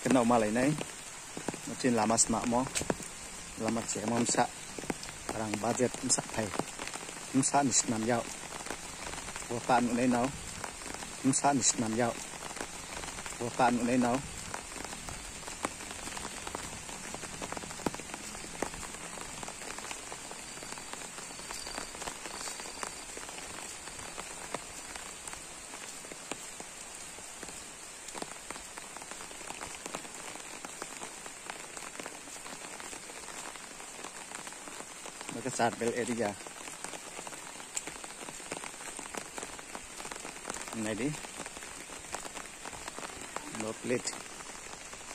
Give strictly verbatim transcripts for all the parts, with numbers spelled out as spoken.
Khe no malainai. Chin lama swnamo. Lama chemo msa. Rang budget msa phai. Msa ni swnam yao. Bo ta nunai nao. Msa ni swnam yao. Bo ta nunai nao. Baka charbel area. Naidi. Lo plate.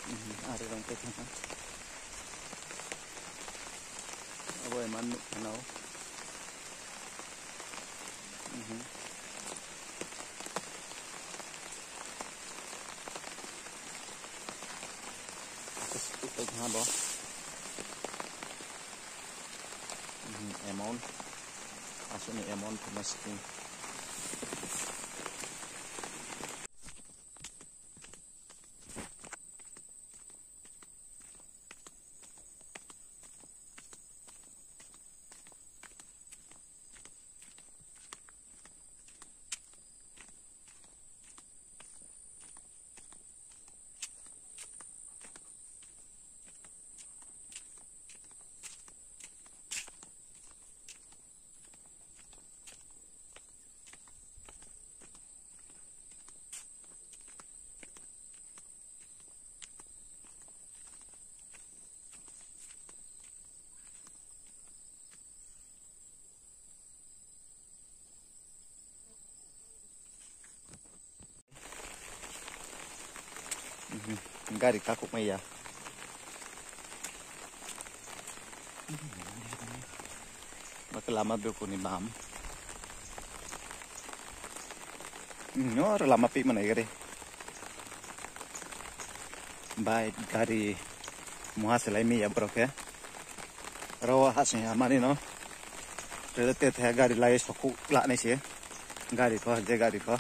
Mhm, are rong plate ha. Abo eman nuk khanao. Mhm. Ito, ito nga bo. Mhm, amount. Aswkni amount khe ma sitting. Mhm. Gari kakhuk maya. Bak lama beko ni bam. No, lama pi mana gari. Bai gari muha selai maya borok khe. Ro hasing hamani no. Tete te gari lai sokhu la nai se. Gari pho, je gari pho.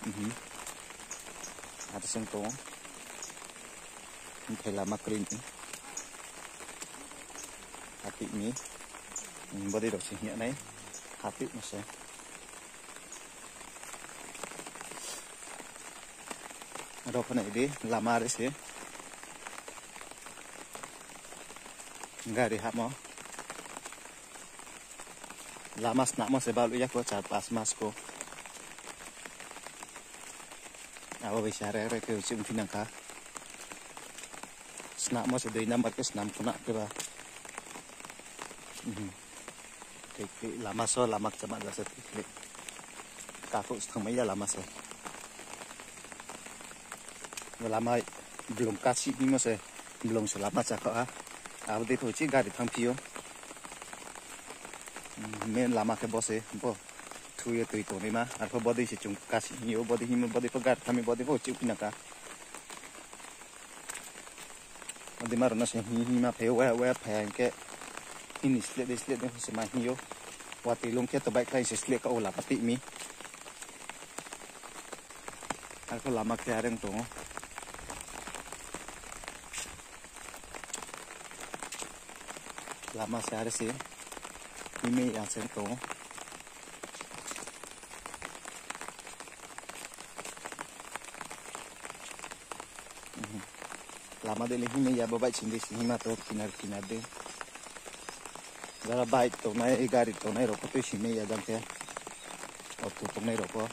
Mhm. Ada sing to. Ini lama kering ni. Hati ni. Ini bodi rok sing ya nai. Hati masa. Rok nai di lama re se. Gari hamo. Lama snamo se balu yako char pas mas ko. Abo bai sare re ke chim phinang kha. Snamo se dui number ke snam kuna ke ba. Mhm. Thik thik lama so lama chama jase thik thik. Kaku thangmai ya lama se. Lama blung kasi ni mo se. Blung se lama chakha. Abo de to chi gari thang phio. Main lama khe bo se bo. Thuye twi tongwi ma. Arpho bodi se chung kasi hio. Bodi himo bodi pho gari thami bodi pho chuk naka. Adi maro na se hi hi ma phaio, waya waya phaya hinkhe hini slede slede se ma hio. Watwi lung khe to bike khlai se sled ka o lama twi mi. Arpho lama khe areng tongo. Lama se are se himwi aseng tongo. Mhm. Lama dele himwi ya bo bike sindi sindi ma to kinar kinar de. Jara bike tongnai, gari tongnai rok kotoi simi ya jang khe. Auto tongnai rok bo.